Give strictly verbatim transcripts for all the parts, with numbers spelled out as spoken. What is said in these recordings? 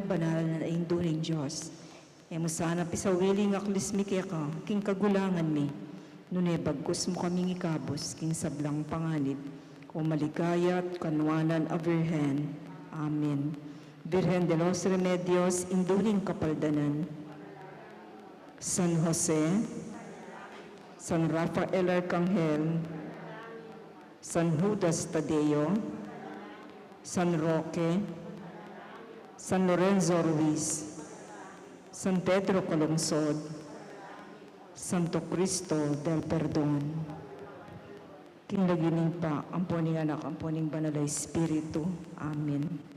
banal na Indu ning Dios. E mu sana pisawili ing aklis mi keka king kagulangan mi, nune bagkus mu kaming ikabus king sablang panganib, o maligaya at kanuanan a Birhen. Amen. Virgen de los Remedios, Indu ning Kapaldanan. San Jose, San Rafael Arcangel, San Judas Tadeo, San Roque, San Lorenzo Ruiz, San Pedro Calungsod, Santo Cristo del Perdon. King lagyu ning Ibpa, ampo ning Anak, ampo ning Banal a Espiritu. Amen.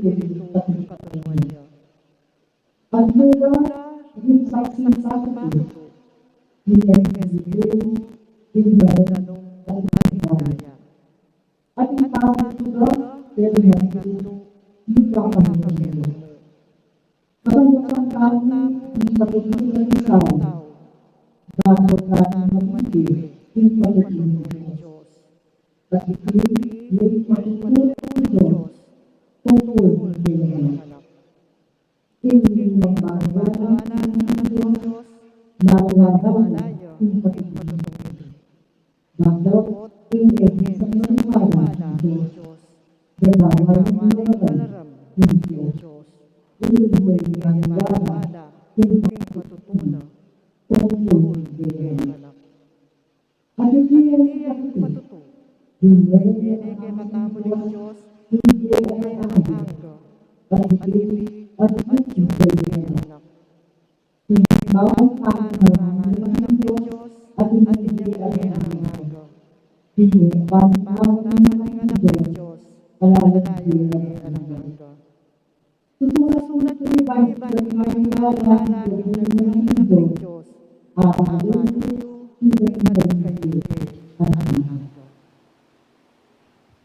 Espiritu, ing katunga ya. At nuda ing saksi-saksi ku, ing Espiritu, ing ganung kaligaya. At ing tau nuda, pero ing Espiritu, ing kapangyarihan. Katanggap tamu ing patutunang tau, dapot atin mabibie ing patutunang Dios. At iti ing patutunang Dios tungkul kay Anak. Ing mababala ning Dios, mawala ya ing patutunang Dios. Dapot ing e bisa maniwala king Dios, dapot e maniwala king Dios. Ing e maniwala king patutunang tungkul king Anak. At iti ing patutu, ing e maniwala king Dios, ing e maniwala. At iti, at iti ing e maniwala. Ing tau alang angga ning Dios, at ing e alang angga, ing e maniwala king Anak ning Dios, alang angga. Tutu, susulat ing Bible, maniwala king Anak ning Dios, alang angga, ing e maniwala king Dios, alang angga.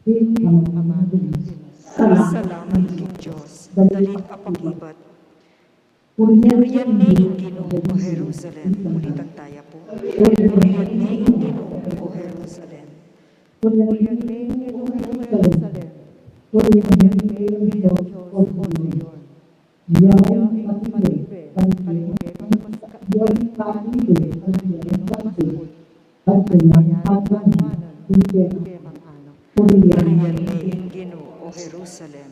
Ing Ama ning Dios. Salamat king Dios. Dalit a pakibat. Purian ne ing Ginu, O Jerusalem, ulitan taya pu. Purian ne ing Ginu, O Jerusalem. Purian ne ing Ginu, O Jerusalem. Purian ne ing Ginu, O Sion. Yaun ing patibe, patibe, yaun ing patibe, patibe, patibe. At kaya ing pagkanan, patibe. Purian ne ing Ginu, O Jerusalem.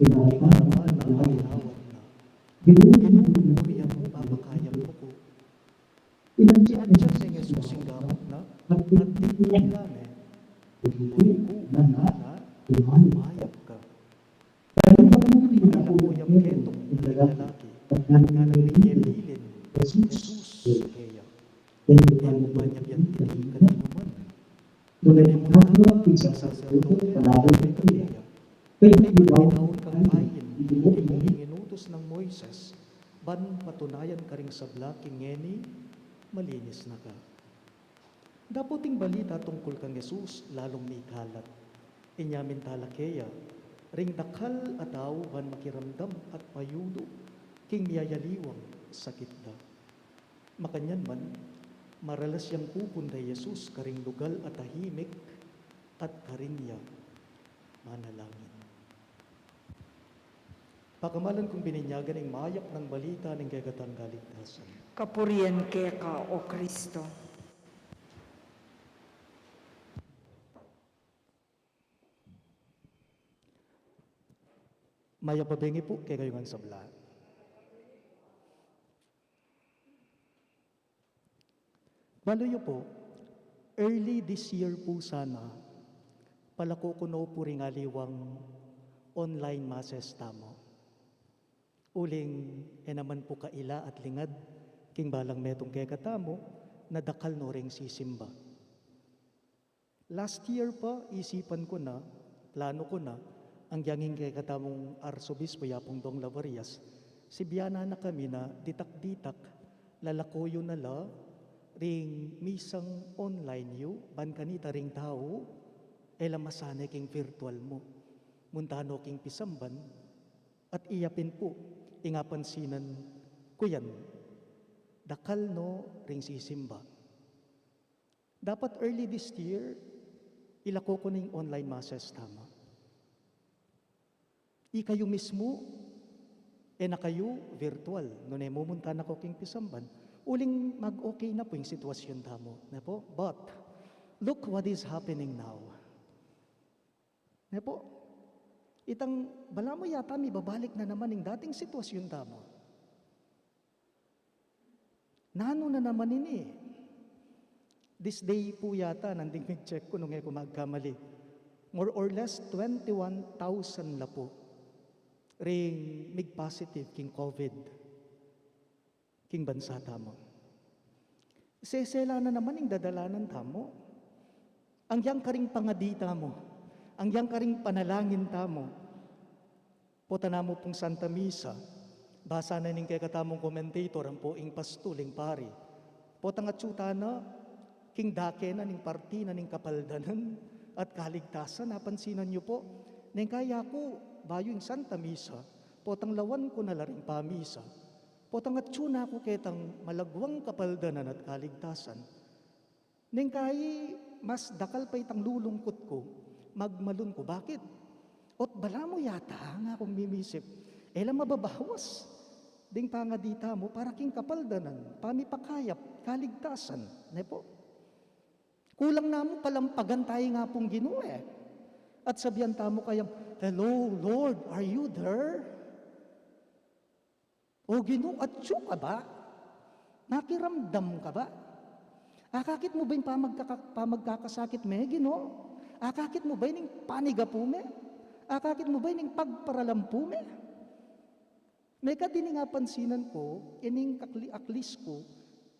King arapan na, tinawag na. Ginu, purian mu, papakayap mu ku. Inadyan neng Jesus ing gamot na, at dinaklan ne. Uli ku, nana, mayap ka. Taliwang mu, ing laku yang ketong lalaki, at nganang Jesus keya. Dayalung pa nang bibian tini kaninuman. Nune mu na king saserdote, palalu ne kaniya, Kaybat binaon kang pain, iti mu ing inutus nang Moises, ban patunayan karing sabla king ngeni, malinis na ka. Dapot ing balita tungkul kang Jesus lalung mikalat. Inya mintala keya ring dakal a tau ban makiramdam at mayudu king miyayaliwang sakit da. Makanyan man, maralas yang pupunda i Jesus karing lugal a tahimik at karin ya manalangin. Pakamalan kung bininyagan ing mayap nang balita ning kekatang kaligtasan. Kapurian keka, O Kristo. Mayap a bengi pu kekayu ngan sabla. Balu yu pu, early this year pu sana, palako ku no pu ring aliwang online masses tamu. Uling e naman pu kaila at lingad king balang metung kekatamu na dakal no ring sisimba. Last year pa, isipan ku na, plano ku na, anggiyang ing kekatamung Arsobispo, i Apung Dong Lavarias, sibianan na kami na ditak-ditak, lalako yu na la ring misang online yu, ban kanita ring tau, e la masane king virtual mu. Munta no king pisamban, at iya pin pu, ing apansinan ku yan, dakal no ring sisimba. Dapat early this year, ilako ku na ing online masses tamu. Ikayu mismu, e na kayu virtual, nune mumunta na ko king pisamban, uling mag-okay na pu ing sitwasyun tamu, ne pu? But, look what is happening now. Ne pu? Itang balamu yata mibabalik na naman ing dating sitwasyun tamu. Nanu na naman ini? This day pu yata, nanding mig-check ku nung e ku magkamali, more or less twenty-one thousand la pu ring mig-positive king COVID king bansa tamu. Sese la na naman ing dadalanan tamu. Anggiyang karing pangadi tamu, anggiyang karing panalangin tamu, Potang namu pung Santa Misa, basa na ning kekatamung commentator, ampo ing pastul, ing pari. Potang atsu tana, king dake na ning parti na ning kapaldanan at kaligtasan, napansinan yu po. Neng kaya ku, bayu ing Santa Misa, potang lawan ku na la ring pamisa. Potang atsu na ku ketang malagwang kapaldanan at kaligtasan. Neng kayi mas dakal pa itang lulungkut ku, magmalun ku. Bakit? Ot balamu yata nga kung mimisip, e la mababawas ding pangadi tamu para king kapaldanan, pamipakayap, kaligtasan, ne po? Kulang namu palampagan tayu nga pung Ginu e. At sabian tamu kayang, "Hello, Lord, are you there?" O Ginu, atsu ka ba? Nakiramdam ka ba? Akakit mu ba ing pamagkaka-, pamagkakasakit me, Ginu? Akakit mu ba ining panigapu me? Akakit mu ba ining pagparalampu me? Mekad ining apansinan ku, ining kakli-, aklis ku,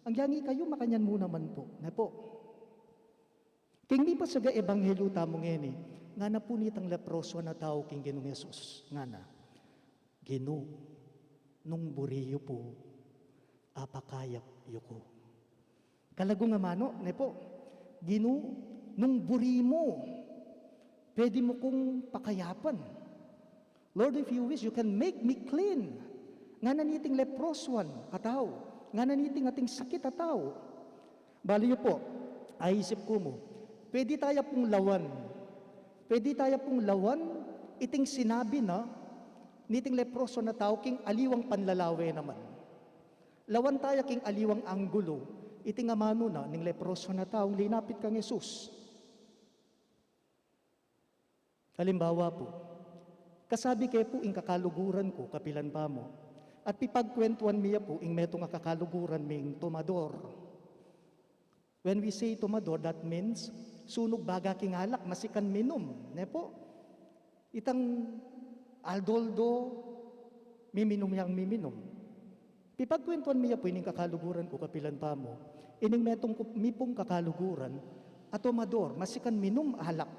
agyang ikayu makanyan mu naman po, ne po? King mipasaga ebanghelyu tamu ngeni, ngana pu nitang leproso a tau king Ginung Jesus, ngana, "Ginu, nung buri yu pu, apakayap yu ku." Kalagu nga mano, ne po? "Ginu, nung buri mu, pwede mu kung pakayapan." "Lord, if you wish, you can make me clean." Ngana niting leprosuan a tau, ngana niting ating sakit a tau. Bali yu po, aisip ku mu, pwede taya pung lawan, pwede taya pung lawan iting sinabi na niting leprosuan a tau king aliwang panlalawe naman. Lawan taya king aliwang anggulu iting amanu na ning leprosuan a taung linapit kang Jesus. Alimbawa pu, kasabi ke pu ing kakaluguran ku kapilan pamu, at pipagkwentuan mi ya pu ing metung a kakaluguran ming tomador. When we say tomador, that means sunug baga king alak, masikan minum, ne pu? Itang aldo-aldo, miminum yang miminum. Pipagkwentuan mi ya pu ining kakaluguran ku kapilan pamu. Ining metung ku, mi pung kakaluguran a tomador, masikan minum alak.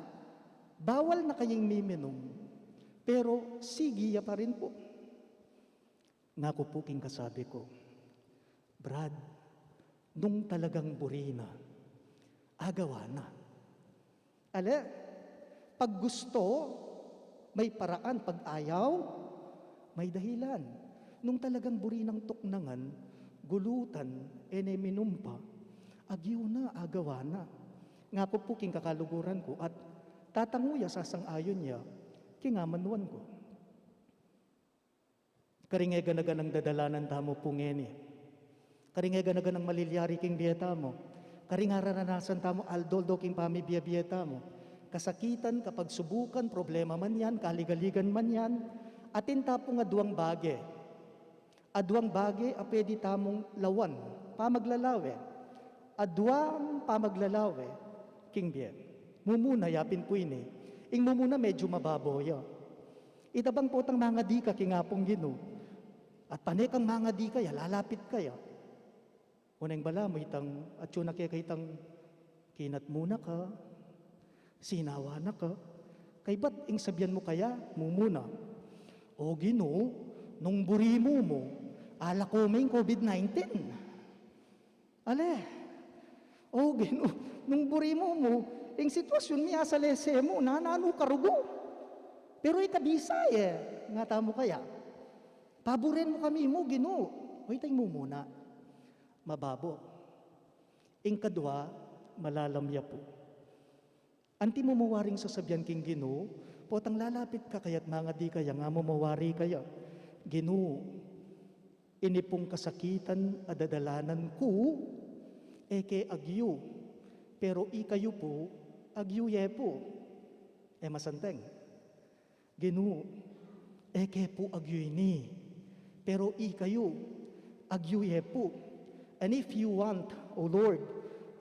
Bawal na kayang miminum, pero sige ya pa rin pu. Ngaku pu king kasabi ku, "Brad, nung talagang buri na, agawa na." Ale, pag gusto, may paraan, pag ayaw, may dahilan. Nung talagang buri nang tuknangan, gulutan, e ne minum pa, agyu na, agawa na. Ngaku pu king kakaluguran ku at tatangu ya, sasang-ayun ya king amanuan ku. Karing e gana-ganang dadalanan tamu pu ngeni. Karing e gana-ganang malilyari king bie tamu. Karing araranasan tamu aldo-aldo king pamibie-bie tamu. Kasakitan, kapagsubukan, problema man yan, kaligaligan man yan. Atin ta pung aduang bage. Aduang bage a pwede tamung lawan, pamaglalawe. Aduang pamaglalawe king bie. Mumuna, yapin pu ini. Ing mumuna medyu mababo ya. Ita bang potang mangadi ka king Apung Ginu, at pane kang mangadi kaya, lalapit kaya. Uneng balamu itang atyu na keka itang kinat mu na ka, sinawa na ka, kaybat ing sabian mu kaya, mumuna, "O Ginu, nung buri mu mu, alako me ing COVID nineteen." Ale, "O Ginu, nung buri mu mu, ing sitwasyun mi asalese mu, nananu karugu." Pero ika bisa e, ngatamu kaya, "Paburen mu kami mu, Ginu." O, ita ing mumuna, mababo. Ing kadwa, malalam ya pu. Anti mu mawaring sasabian king Ginu, potang lalapit ka kaya't mangadi kaya, ngamu mawari kaya, "Ginu, ini pung kasakitan a dadalanan ku, e ke agyu, pero ikayu pu, agyu ye pu." E masanteng. "Ginu, e ke pu agyu ini, pero ikayu, agyu ye pu. And if you want, O Lord,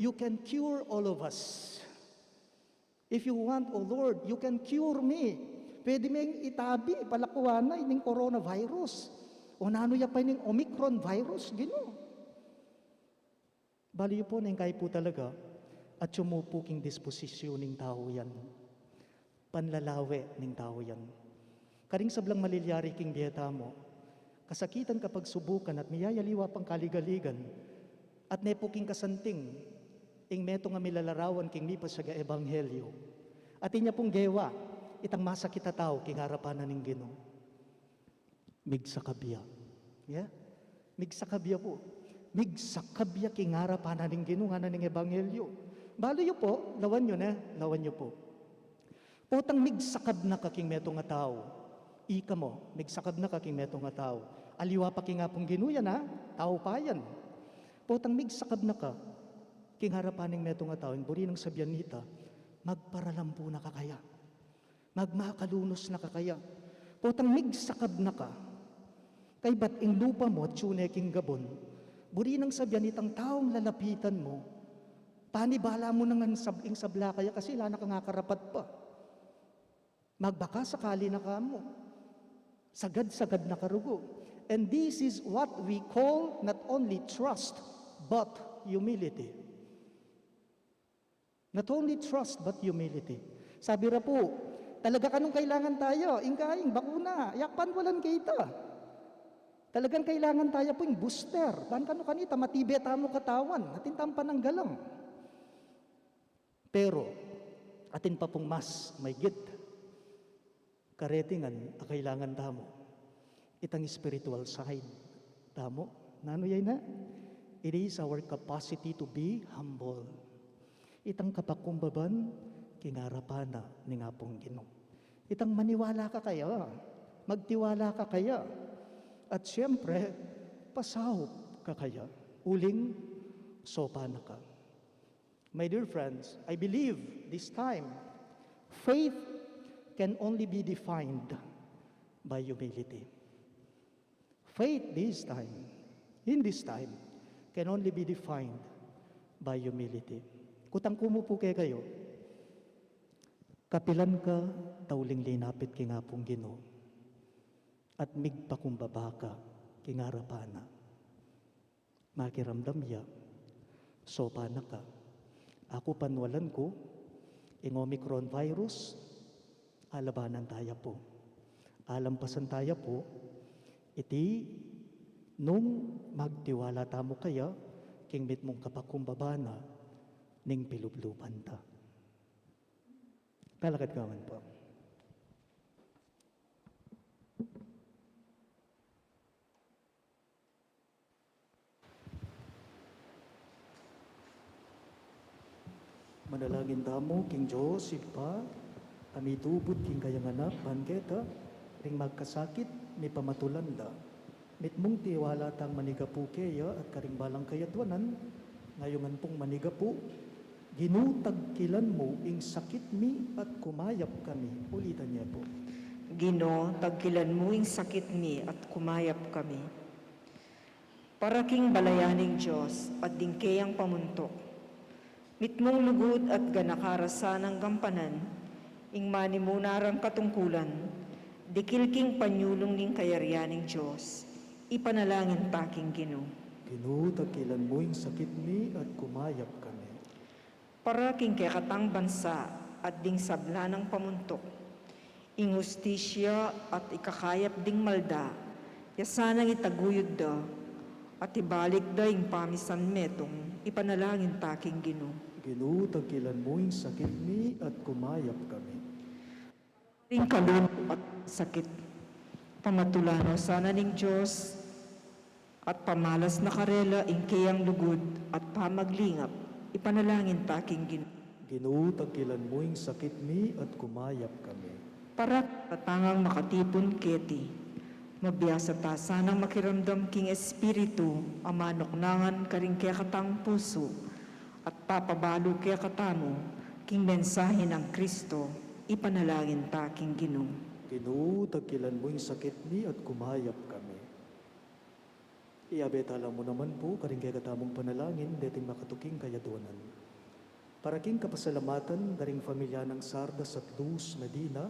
you can cure all of us. If you want, O Lord, you can cure me." Pwede meng itabi, palakuan na ining coronavirus. O nanu ya pa ining Omicron virus, Ginu. Bali yu pu, neng kayi pu talaga, atyu mu pu king disposisyon ning tau yan. Panlalawe ning tau yan. Karing sablang malilyari king bie tamu, kasakitan, kapagsubukan, at miyayaliwa pang kaligaligan, at ne pu king kasanting ing metung a milalarawan king mipasiag a ebanghelyo. Atin ya pung gewa itang masakit a tau king arapan na ning Ginu. Migsakab ya. Ya? Migsakab ya pu. Migsakab ya king arapan na ning Ginu, ngana ning ebanghelyo. Balu yu pu, lawan yu ne, lawan yu pu. Potang migsakab na ka king metung a tau. Ika mu, migsakab na ka king metung a tau. Aliwa pa king Apung Ginu yan, a, tau pa yan. Potang migsakab na ka king arapan ning metung a tau, ing buri nang sabian nita, magparalampu na ka kaya. Magmakalunus na ka kaya. Potang migsakab na ka, kaybat ing lupa mu atyu ne king gabun. Buri nang sabian itang taung lalapitan mu, panibala mu nang sab-, ing sabla kaya kasi ala na kang akarapat pa. Magbaka sakali na ka mu. Sagad-sagad na ka rugu. And this is what we call not only trust, but humility. Not only trust, but humility. Sabi ra pu, talaga kanung kailangan taya, ing kaing bakuna, yak panwalan keta. Talagang kailangan taya pu ing booster. Ban kanu kanita, matibe tamu katawan, atin tang pananggalang. Pero, atin pa pung mas maigit. Kareti ngan a kailangan tamu, itang spiritual side tamu. Nanu ya ina? It is our capacity to be humble. Itang kapakumbaban king arapan na ning Apung Ginu. Itang maniwala ka kaya, magtiwala ka kaya, at siyempre, pasaup ka kaya, uling sopan na ka. My dear friends, I believe this time, faith can only be defined by humility. Faith this time, in this time, can only be defined by humility. Kutang ku mu pu kekayu, kapilan ka tauling linapit king Apung Ginu, at migpakumbaba ka king arapan na. Makiramdam ya, sopan na ka. Aku panwalan ku, ing Omicron virus, alabanan taya pu. Alampasan taya pu, iti nung magtiwala tamu kaya, king mitmung kapakumbaba na, ning pilubluban ta. Talakad ka man pu. Manalangin tamu king Dios Ibpa, a mitubud king kayang Anak, ban keta, ring magkasakit, mipamatulan da. Mitmung tiwala tang manigapu keya at karing balang kayadwanan, ngayungan pung manigapu, Ginu, tagkilan mu ing sakit mi at kumayap kami. Ulitan ye pu. Ginu, tagkilan mu ing sakit mi at kumayap kami. Para king balayan ning Dios at ding keyang pamuntuk, mitmung lugud at ganaka ra sanang gampanan ing manimuna rang katungkulan, dikil king panyulung ning kayarian ning Dios, ipanalangin ta king Ginu. Ginu, tagkilan mu ing sakit mi at kumayap kami. Para king kekatang bansa at ding sabla nang pamuntuk, ing hustisya at ikakayap ding malda, ya sanang itaguyud da, at ibalik da ing pamisan metung, ipanalangin ta king Ginu. Ginu, tagkilan mu ing sakit mi at kumayap kami. Ring kalulu at sakit, pamatulan na sana ning Dios, at pamalas na karela ing keyang lugud at pamaglingap, ipanalangin ta king Ginu. Ginu, tagkilan mu ing sakit mi at kumayap kami. Para tatangang makatipun keti, mabiasa ta sanang makiramdam king Espiritu a manuknangan karing kekatang pusu, at papabalu kekatamu king mensahe nang Kristo, ipanalangin ta king Ginu. Ginu, tagkilan mu ing sakit mi at kumayap kami. Iabet tala mu naman pu karing kekatamung panalangin deting makatuking kayadwanan. Para king kapasalamatan da ring familia nang Sardas at Luz Medina,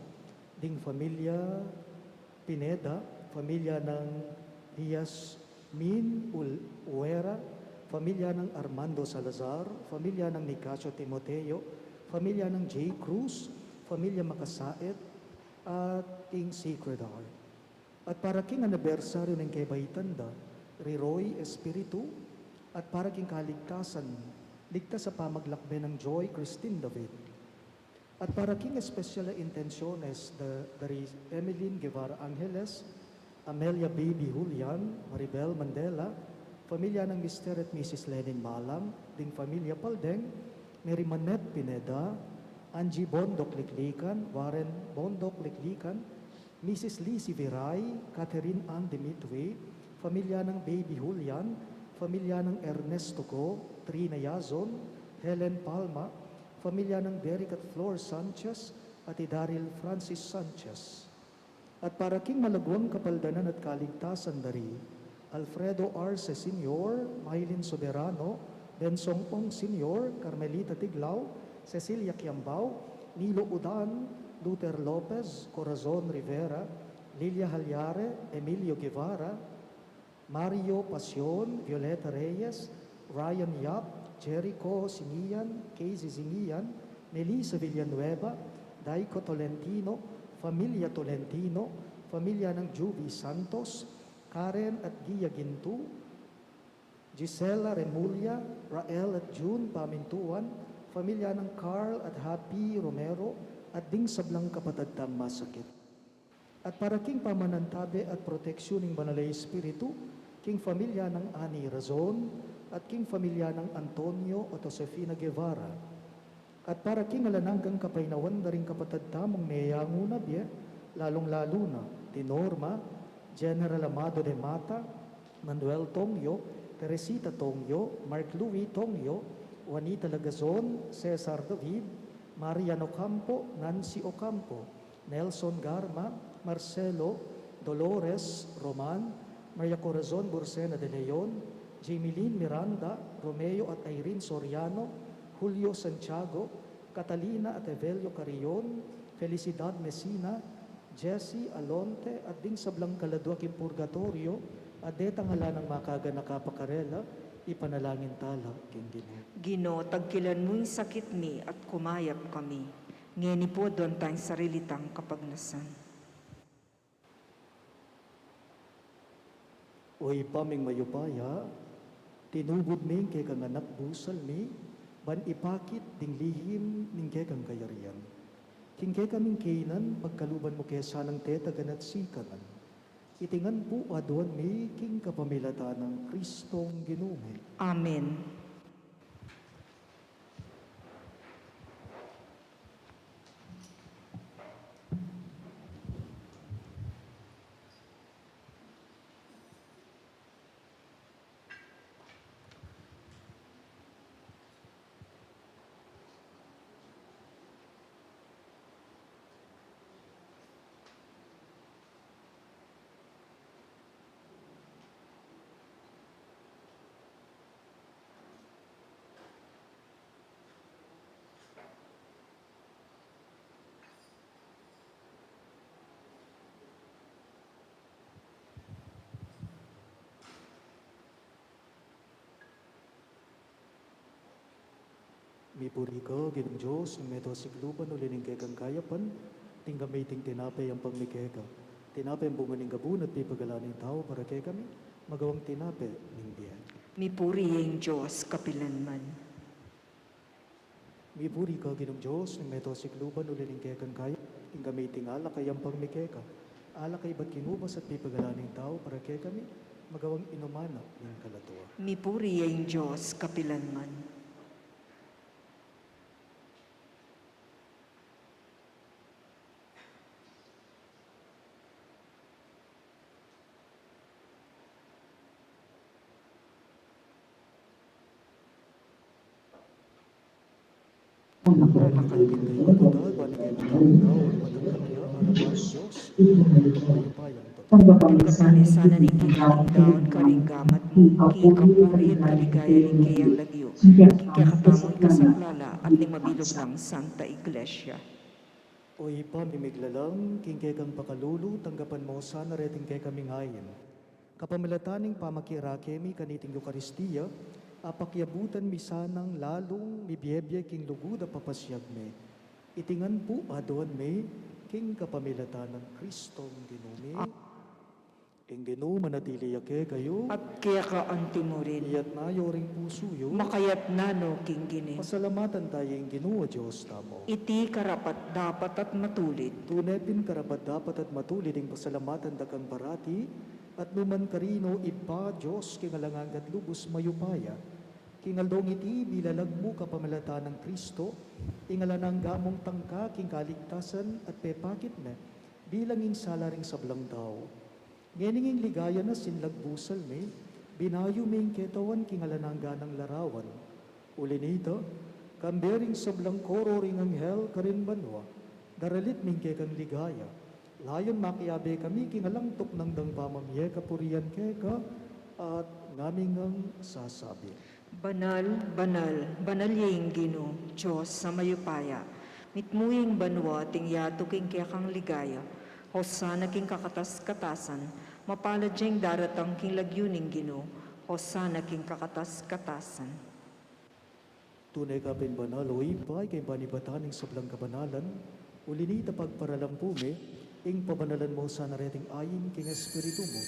ding familia Pineda, familia nang Diaz Min Ul-, Uera, familia nang Armando Salazar, familia nang Nicasio Timoteo, familia nang Jay Cruz, familia Makasaet, at ing Sacred Heart. At para king anibersaryu ning kebaitan da, ri Roy Espiritu, at para king kaligtasan, ligtas a pamaglakbe nang Joy Christine David. At para king espesyal a intensyones da, da ri Emeline Guevara Angeles, Amelia Baby Julian, Maribel Mandela, pamilya nang Mister at Missus Lenin Malang, ding pamilya Paldeng, Mary Manette Pineda, Angie Bondoc Liklikan, Warren Bondoc Liklikan, Missus Lizzie Viray, Catherine Ann Dimitri, pamilya nang Baby Julian, pamilya nang Ernesto Go, Trina Yazon, Helen Palma, pamilya nang Derek at Flor Sanchez, at i Daryl Francis Sanchez. At para king malaguang kapaldanan at kaligtasan da ri Alfredo Arce Senior, Mylene Soberano, Bensong Ong Senior, Carmelita Tiglao, Cecilia Kiambao, Nilo Udan, Luther Lopez, Corazon Rivera, Lilia Halyare, Emilio Guevara, Mario Pasion, Violeta Reyes, Ryan Yap, Jericho Singian, Casey Singian, Melissa Villanueva, Daiko Tolentino, Familia Tolentino, pamilya nang Juvie Santos, Karen at Gia Gintu, Gisela Remulla, Rael at June Pamintuan, pamilya nang Carl at Happy Romero, at ding sablang kapatad tang masakit. At para king pamanantabe at proteksyon ning Banal a Espiritu, king pamilya nang Ani Razon, at king pamilya nang Antonio at Josefina Guevara. At para king alang anggang kapaynawan da ring kapatad tamung meyangu na bie, lalung-lalu na, di Norma, General Amado de Mata, Manuel Tongyo, Teresita Tongyo, Mark Louis Tongyo, Juanita Lagazon, Cesar David, Marian Ocampo, Nancy Ocampo, Nelson Garma, Marcelo, Dolores, Roman, Maria Corazon Bursena de Leon, Jamieline Miranda, Romeo at Irene Soriano, Julio Santiago, Catalina at Evelio Carrion, Felicidad Mesina, Jesse Alonte, at ding sablang kaladua king purgatoryo, at detang ala nang makaganaka pa karela, ipanalangin tala king Ginu. Ginu, tangkilan mu ing sakit mi at kumayap kami. Ngeni pu, aduan tang sarili tang kapagnasan. O Ibpa ming mayupaya, tinubud me ing kekang anak busal mi, ban ipakit ding lihim ning kekang kayarian. King kekaming kainan, pagkaluban mu ke sanang tetagan at sikanan. Iti ngan pu aduan mi king kapamilatan nang Kristong Ginu mi. Amen. Mipuri ka, Ginung Dios, ning meto sikluban, uli ning kekang kayapan, tinggap mi iting tinape, yampang mi keka. Tinape a bunga ning gabun at pipagalan ning tau, para kekami, magawang tinape ning bie. Mipuri ya ing Dios kapilanman. Mipuri ka, Ginung Dios, ning meto sikluban, uli ning kekang kayapan, tinggap mi iting alak a yampang mi keka. Alak a ibat king ubas at pipagalan ning tau, para kekami, magawang inuman na ning kaladua. Mipuri ya ing Dios kapilanman. Pagpapalisanan ning kekang daun karing gamat mu, king kapurian at kaligayan ning keyang lagyu, king kekatamung kasaplalan at ning mabilug nang Santa Iglesia. O Ibpa ming miglalang, king kekang pakalulu, tanggapan mu sana reting kekaming ain. Kapamilatan ning pamakirake mi kaniting Eukaristia, apakyabutan mi sanang lalung mibiebie king lugud a papasiag mi. Iti ngan pu aduan mi King kapamilatan nang Kristong Ginu mi. Ing Ginu manatili ya kekayu. At keka antimurin. Iyatna yu ring pusu yu. Makayatna no king Ginu. Pasalamatan taya ing Ginu a Dios tamu. Iti karapat-dapat at matulid. Tune pin karapat-dapat at matulid ing pasalamatan da kang parati, at nukarin man, Ibpa, Dios king alang angga at lubus mayupaya. King aldong iti, bilalag mu kapamilatan nang Kristo ing alang angga mung tangka king kaligtasan at pepakit me bilang ing sala ring sablang tau. Ngening ing ligaya na sinlagbusal mi, binayu me ing ketawan king alang angga nang larawan. Uli nita, kambe ring sablang koro ring anghel karin banua, daralit mi ing kekang ligaya. Layun makiabe kami king alang tuknang dang pamamie kapurian keka, at ngaming ngang sasabi: Banal, banal, banal ya ing Ginu, Dios a mayupaya. Mitmu ya ing banua at ing yatu king kekang ligaya. Hosana king kakatas-katasan. Mapalad ya ing daratang king lagyu ning Ginu. Hosana king kakatas-katasan. Tune ka pin banal, o Ibpa, ika ing panibatan ning sablang kabanalan. Uli nita pagparalampu mi, ing pabanalan mu sana reting ain king Espiritu mu,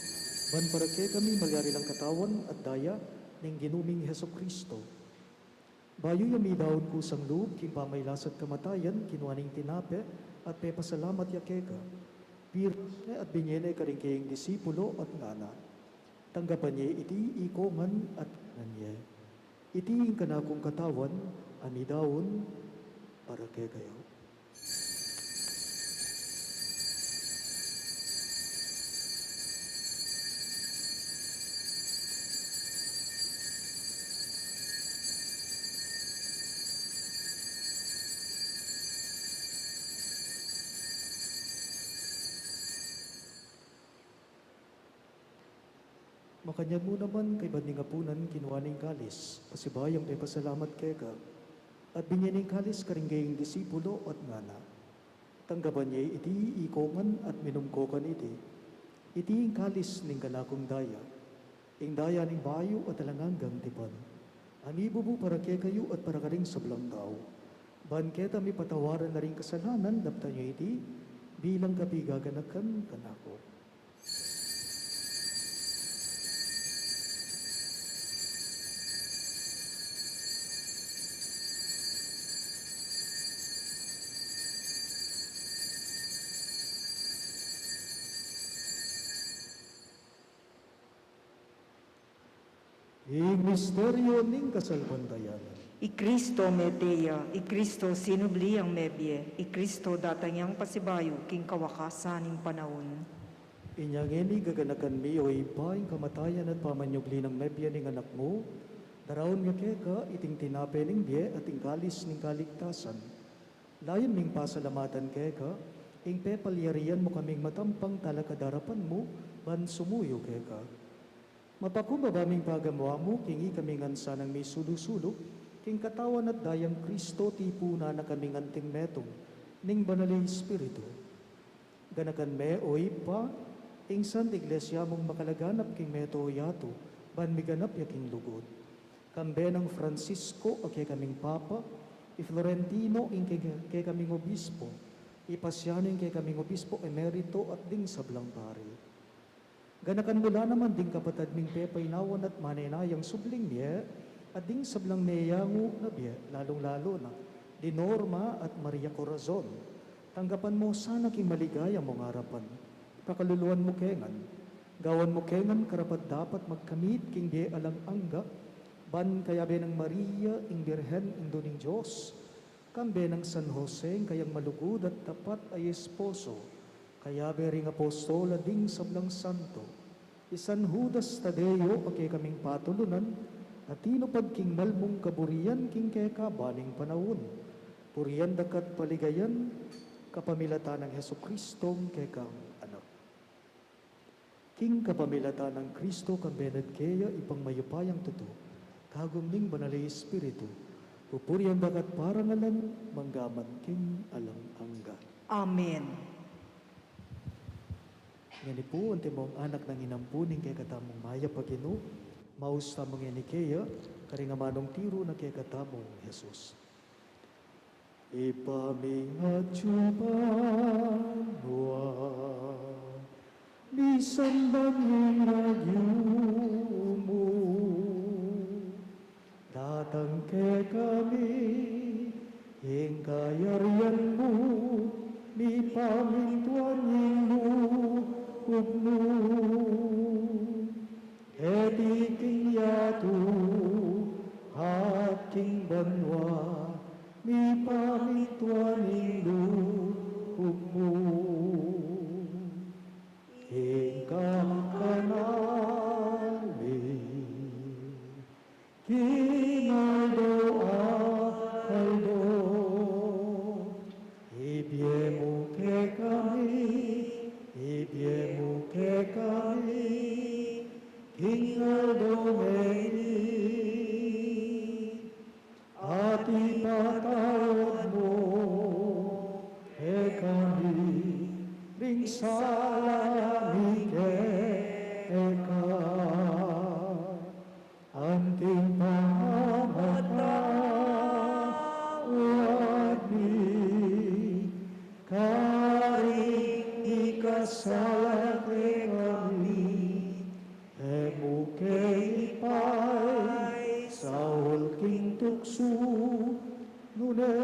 ban para kekami malyari lang katawan at daya ning Ginu ming Jesucristo. Bayu ya midaun kusang lub king pamailas at kamatayan, kinua ne ing tinape at pepasalamat ya keka. Piras ne at binie ne karing keyang disipulo at ngana: Tanggapan ye iti ikongan at kanan ye. Iti ing kanakung katawan a midaun para kekayu. Makanyan mu naman, kaybat ning apunan, kinua ne ing kalis, pasibayu yang pepasalamat keka, at binie ne ing kalis karing keyang disipulo at ngana: Tanggapan ye iti ikongan at minum ko kaniti. Iti ing kalis ning kanakung daya, ing daya ning bayu at alang anggang tipan, a mibubu para kekayu at para karing sablang tau. Ban keta mipatawaran la ring kasalanan, daptan yu iti bilang kapigaganakan kanaku. Ing misteryu ning kasalpantayanan. I Kristo mete ya, i Kristo sinubli yang mebie, i Kristo datang yang pasibayu king kawakasan ning panaun. Inya ngeni gaganakan mi, o Ibpa, ing kamatayan at pamanyubli nang mebie ning Anak mu, daraun mi keka iting tinape ning bie at ing kalis ning kaligtasan. Layun ming pasalamatan keka ing pepalyarian mu kaming matampang talakad arapan mu ban sumuyu keka. Mapakumbaba ming pagamu-amu king ikami ngan sanang misulu-sulu king katawan at dayang Kristo, tipunan na kaming anting metung ning Banal a Espiritu. Ganakan me, o Ibpa, ing Santa Iglesia mung makalaganap king meto a yatu, ban miganap ya king lugud. Kambe nang Francisco a kekaming Papa, i Florentino ing ke-, kekaming Obispo, i Pasiano ing kekaming Obispo Emerito at ding sablang pari. Ganakan mu la naman ding kapatad ming pepainawan at manenayang subling mie, at ding sablang meyangu na bie, lalung-lalu na di Norma at Maria Corazon. Tanggapan mu sana king maligaya mung arapan. Pakaluluan mu ke ngan. Gawan mu ke ngan karapat-dapat magkamit king bie alang angga, ban kayabe nang Maria ing Birhen, Indu ning Dios, kambe nang San Jose, ing kayang malugud at tapat a esposo, kayabe ring apostol a ding sablang santo, i San Judas Tadeo a kekaming patulunan, a tinupad king malmung kaburian king kekaban ning panaun. Purian da ka at paligayan kapamilatan nang Jesucristong kekang Anak. King kapamilatan nang Kristo, kambe na at keya, Ibpang mayupayang tutu, kagum ning Banal a Espiritu, pupurian da ka at parangalan mangga man king alang angga. Amen. Ngeni pu, antimong anak nang inampu ning kekatamung mayap a Ginu, maus tamu ngeni keya karing amanung tiru na kekatamung Jesus. Ibpa mi atsu ka banua, misamban ya ing lagyu mu, datang kekami ing kayarian mu, mipamintuan ing lub mu keti king yatu at king banua, mipamintuan ing lub mu. Ing kakanan mi king aldo-aldo ibie mu kekami, ibie mu kekami king aldo ngeni, at ipatawad mu kekami ring sala mi keka, anti ing pamamatawad mi karing mikasala kekami. E mu ke ipaisaul king tuksu, nune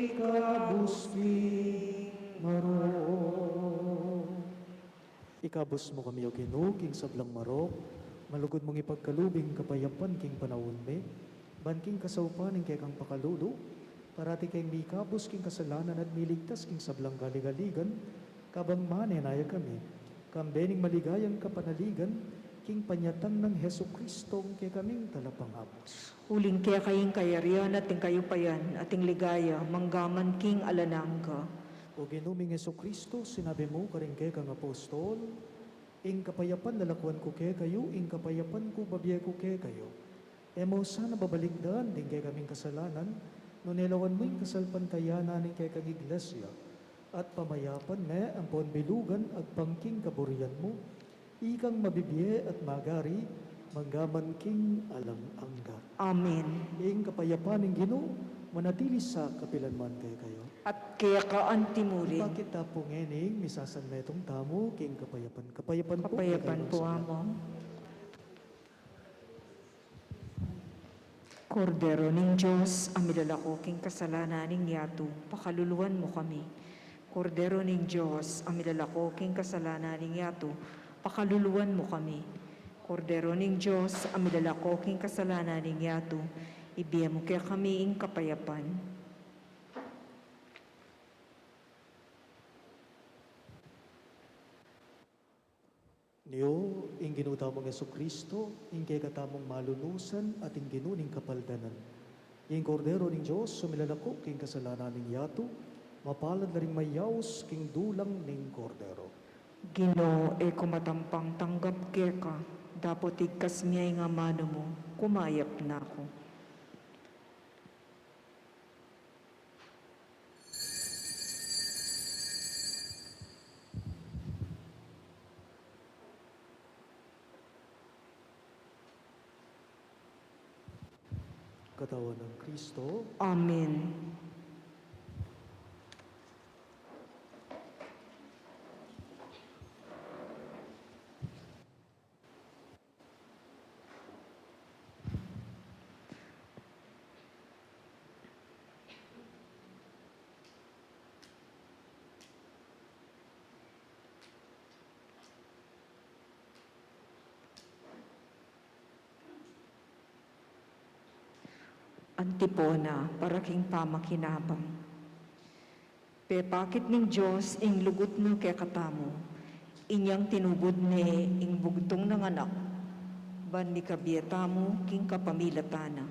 ikabus king marok. Ikabus mu kami, O Ginu, king sablang marok, malugud mung ipagkalub ing kapayapan king panaun mi, ban king kasaupan ning kekang pakalulu, parati keng mikabus king kasalanan at miligtas king sablang kaligaligan, kabang manenaya kami kambe ning maligayang kapanaligan king panyatang nang Jesucristo, ing kekaming Talapangabus. Uling keka ing kayarian at ing kayupayan at ing ligaya manggaman king alang angga. O Ginu ming Jesucristo, sinabi mu karing kekang apostol, ing kapayapan lalakuan ku kekayu, ing kapayapan ku babie ku kekayu. E mu sana babalikdan ding kekaming kasalanan, nune lawan mu ing kasalpantayanan ning kekang Iglesia, at pamayapan me ampon bilugan agpang king kaburian mu, ikang mabibie at magari manggaman king alang angga. Amen. Ing kapayapan ning Ginu manatili sa kapilan man kekayu. At keka anti murin. Pakit ta pu ngening misasanmetung tamu king kapayapan. Kapayapan pu, kapayapan pu, Amu. Kordero ning Dios, a milalako king kasalanan ning yatu, pakaluluan mu kami. Kordero ning Dios, a milalako king kasalanan ning yatu, pakaluluan mu kami. Kordero ning Dios, a milalako king kasalanan ning yatu, ibie mu kekami ing kapayapan. Nio, ing Ginu tamung Jesucristo, ing kekatamung malunusan at ing Ginu ning kapaldanan. Ing Kordero ning Dios, a milalako king kasalanan ning yatu, mapalad la ring mayaus king dulang ning Kordero. Ginu, e ku matampang tanggap keka, dapot igkas mu ya ing amanu mu, kumayap na ku. Katawan nang Kristo. Amen. Antipona para king pamakinabang. Pepakit ning Dios ing lugud na kekatamu, inyang tinubud ne ing bugtung nang Anak, ban mikabie tamu king kapamilatan na.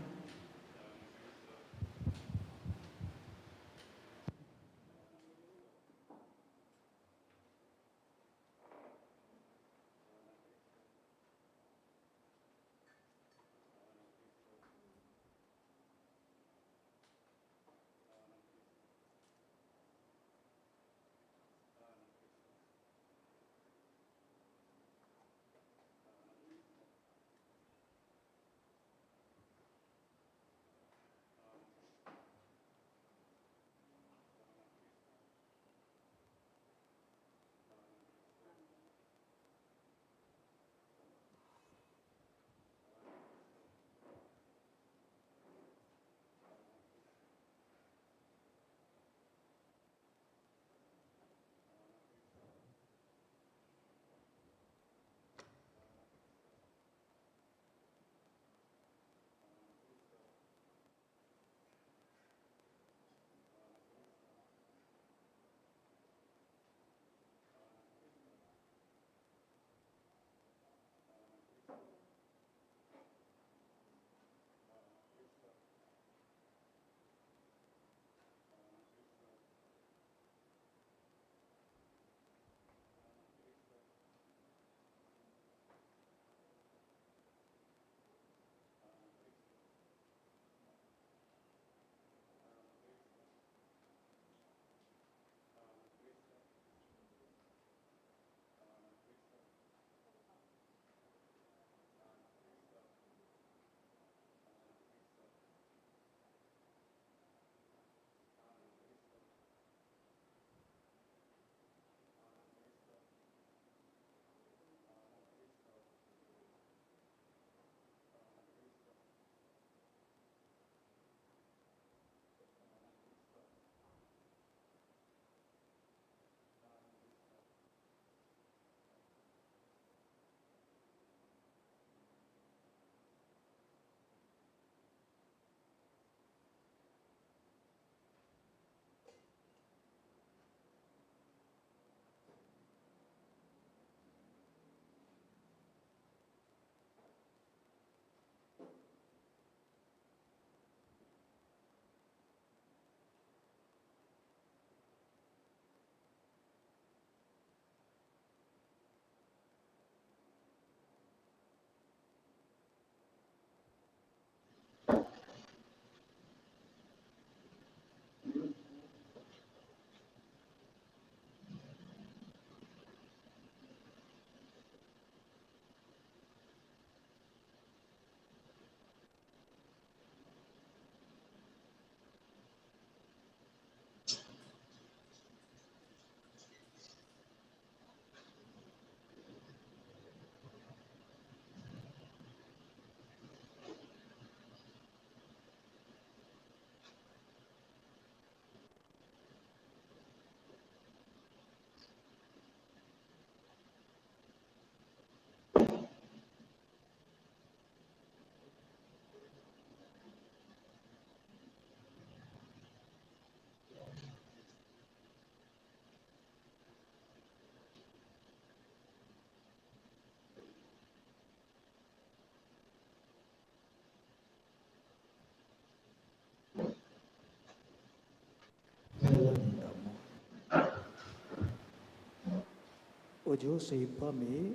O Dios a Ibpa mi,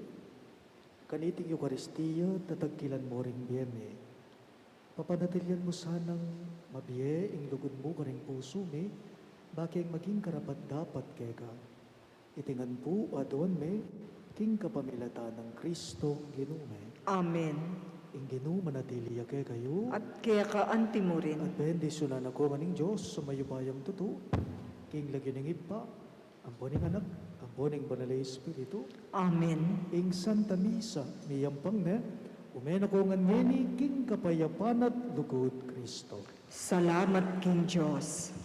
kaniting Eukaristia tatangkilan mu ring bie mi. Papanatilian mu sanang mabie ing lugud mu karing pusu mi, bakeng maging karapat-dapat keka. Iti ngan pu aduan mi king kapamilatan nang Kristong Ginu mi. Amen. Ing Ginu manatili ya kekayu. At keka anti mu rin. At bendisyunan na ko ngan ning Dios a mayupayang tutu, king lagyu ning Ibpa, ampo ning Anak, ampo ning Banal a Espiritu. Amen. Ing Santa Misa miyampang ne, ume na ko ngan ngeni king kapayapan at lugud Kristo. Salamat king Dios.